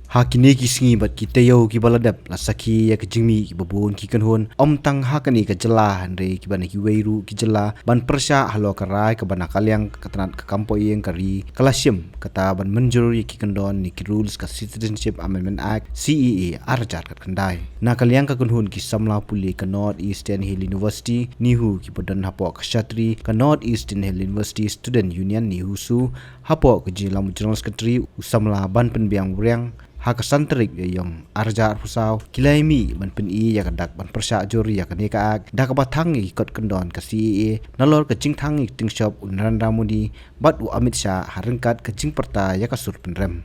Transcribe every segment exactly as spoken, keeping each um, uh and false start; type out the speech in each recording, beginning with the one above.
Ha kine ki sngi bad ki taïew kiba la dep la sakhi ïa ka jingmih kiba bun ki kynhun, ym tang ha kane ka jylla hynrei kiba na kiwei ruh ki jylla, ban pyrshah halor ka rai kaba na ka liang ka tnat ka kam poh ïing ka ri ka la shim, kata ban mynjur ïa ki kyndon ne ki rules ka Citizenship Amendment Act, C A A, ar hajar khatkhyndai. Na ka liang ka kynhun ki samla pule ka North Eastern Hill University, NEHU, kiba don hapoh ka shatri ka North Eastern Hill University Student Union, NEHUSU, hapoh ka jingïalam u General Secretary u samla Banpynbiang Wriang, ha ka san tarik Ïaïong ar hajar arphew saw, ki la ïamih ban pyni ïa ka dak ban pyrshah jur ïa kane ka Act da kaba thang ïa ki kot kyndon ka C A A, nalor ka jingthang ïa ka tyngshop u Narendra Modi bad u Amit Shah ha ryngkat ka jingpyrta ïa ka sur pynrem.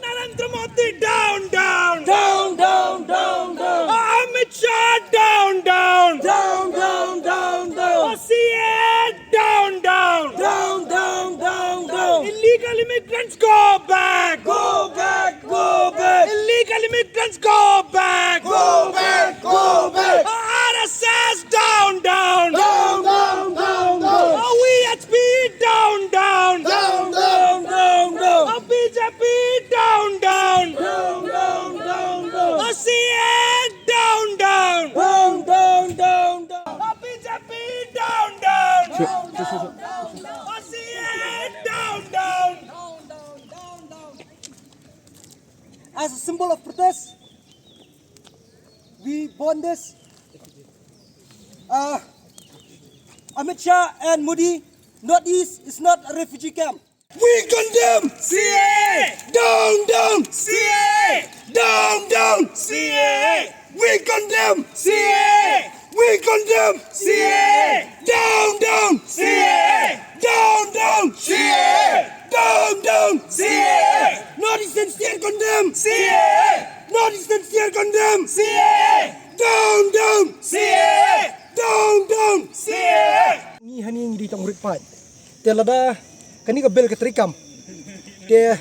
Narendra Modi down, down. Down, down, down, down. Amit Shah down, down. Down, down, down, down. C A A down, down. Down, down, down, down. Illegal immigrants go back. Go back, go back. Illegal immigrants go back. Go back, go back. R S S down, down. Down, down, down, down. V H P down, down. Down, down, down, down. B J P down, down. Down, down, down, down. C A A down, down. Down, down, down, down. B J P down, down. Sure, sure, sure, sure. C A A down, down. As a symbol of protest, we burn this. Uh, Amit Shah and Modi, Northeast is not a refugee camp. We condemn C A A! Down, down! C A A! Down, down! C A A! We condemn C A A! We condemn C A A! Down, down! C A A! Down, down! C A A! Down, down! C A A! Northeastern State condemn C A A! Northeastern State condemn C A A! Down, down! C A A! Down, down! C A A! Ngi hangne ngi dei tang u rit paid. Te lada kane ka bill ka treikam, te,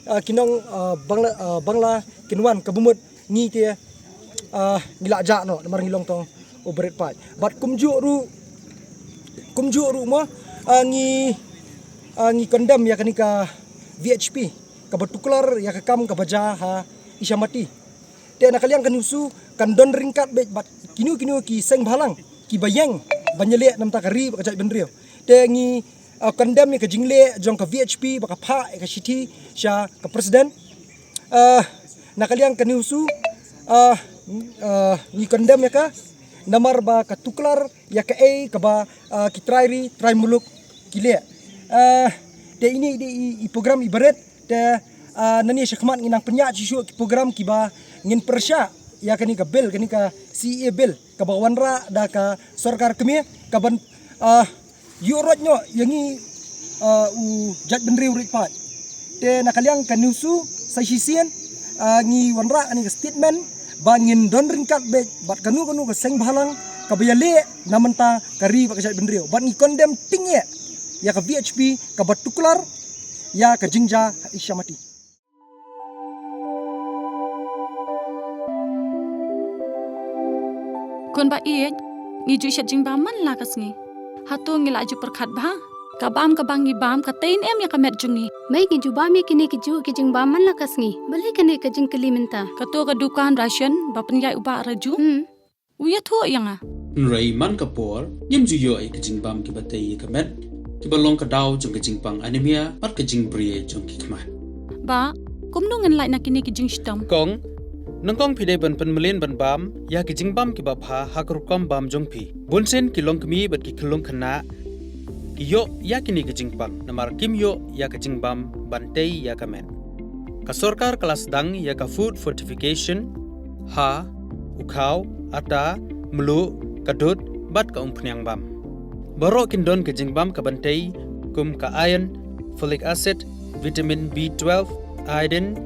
ah, ki nong, ah, Bangla, ah, Bangla kin wan, kaba mut ngi te, ah, ngi la jah noh namar ngi long tang uba rit paid. Bad kumjuh ruh, kumjuh ruh mo, ah, ngi, ah, ngi condemn ïa kane ka V H P kaba tuklar ïa ka kam kaba jia ha Ichamati. Te na ka liang ka NEHUSU kan don ryngkat beit bad kino kino ki seng bhalang kiba ïeng ban ïaleh na ka bynta ka ri bad ka jaitbynriew. Te ngi, ah, condemn ïa ka jingleh jong ka V H P ba ka phah ïa ka shithi sha ka president. Ah, na ka liang ka NEHUSU, ah, ah, ngi condemn ïa ka namar ba ka tuklar ïa kaei kaba, ah, ki trai ri trai muluk ki leh. Ah, te ine i dei i, i program iba rit. Te, ah, nangne shakhmat ngin nang pynïaid shuh shuh ki program kiba ngin pyrshah ïa kane ka bill, kane ka C A A bill kaba wanrah da ka sorkar kmie, kaban, ah, ïuh roi noh ïa ngi, ah, u jaitbynriew rit paid. Te na ka liang ka NEHUSU sa shisien, ah, ngi wanrah kane ka statement ba ngin don ryngkat beit bad kano kano ka seng bhalang kaba ïaleh na ka bynta ka ri bad ka jaitbynriew. Bad ngi condemn tyngeh ïa ka V H P kaba tuklar ïa ka jingjia ha Ichamati. Khun ba ïeit, ngi ju shet jingbam man la ka sngi. Hato ngi la ju pyrkhat bha? Ka bam kaba ngi bam ka tei ne em ïa ka met jong ngi? Mei, ngi ju bam ïa kine ki juh ki jingbam man la ka sngi. Balei kane ka jingkylli mynta? Kato ka dukan ration ba pynïaid u Bah Raju. Hmm. U ïathuh ïa nga. Hynrei man ka por, ngim ju ïoh ïa ka jingbam kiba tei ïa ka met, kiba long ka daw jong ka jingpang anemia, bad ka jingbri jong ki khmat. Bah, kumno ngin lait na kine ki jingshitom? Kong, nyngkong phi dei ban pynmlien ban bam ïa ki jingbam kiba bha ha ka rukom bam jong phi. Bunsien ki longkmie bad ki khyllung khynnah ki ïoh ïa kine ki jingpang namar kim ïoh ïa ka jingbam ban tei ïa ka met. Ka sorkar ka la sdang ïa ka food fortification ha u khaw, ata, mluh, ka dud bad ka umphniang bam. Baroh kin don ka jingbam kaban tei kum ka iron, folic acid, vitamin B twelve, iodine,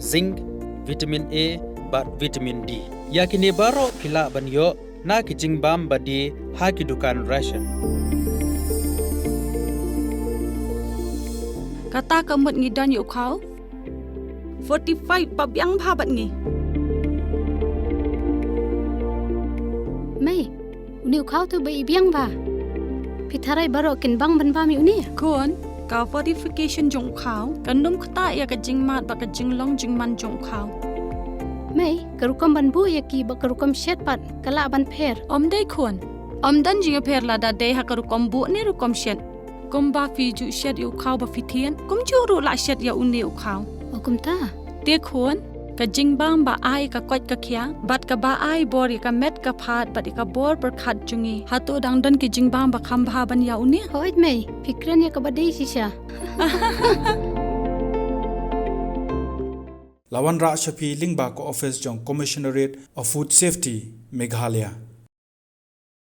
zinc, vitamin A bad vitamin D. Ïa kine baroh phi lah ban ïoh na ki jingbam ba die ha ki dukan ration. Kata ka mut ngi don ïa u khaw fortified ba biang bha bad ngi. Mei, une u khaw te ba i biang bha. Phi tharai baroh kin bang ban bam ïa une? Khun, Ka fortification jong u khaw kan ym ktah ïa ka jingmad bad ka jinglong jingman jong u khaw. Mei, ka rukom ban buh ïa ki bad ka rukom shet pat ka lah ban pher. Ym dei khun. Ym don jingïapher lada dei ha ka rukom buh ne rukom shet. Kumba phi ju shet ïa u khaw ba phi thied, kumjuh ruh lah shet ïa une u khaw. O kumta. Te khun, ka jingbam ba ai ka koit ka khiah bad kaba ai bor ïa ka met ka phad bad ïa ka bor pyrkhat jong ngi. Hato dang don ki jingbam ba kham bha ban ïa une? Hooid mei, phi kren ïa kaba dei shisha. La wanrah sha phi lyngba ka office jong Commissionerate of Food Safety, Meghalaya.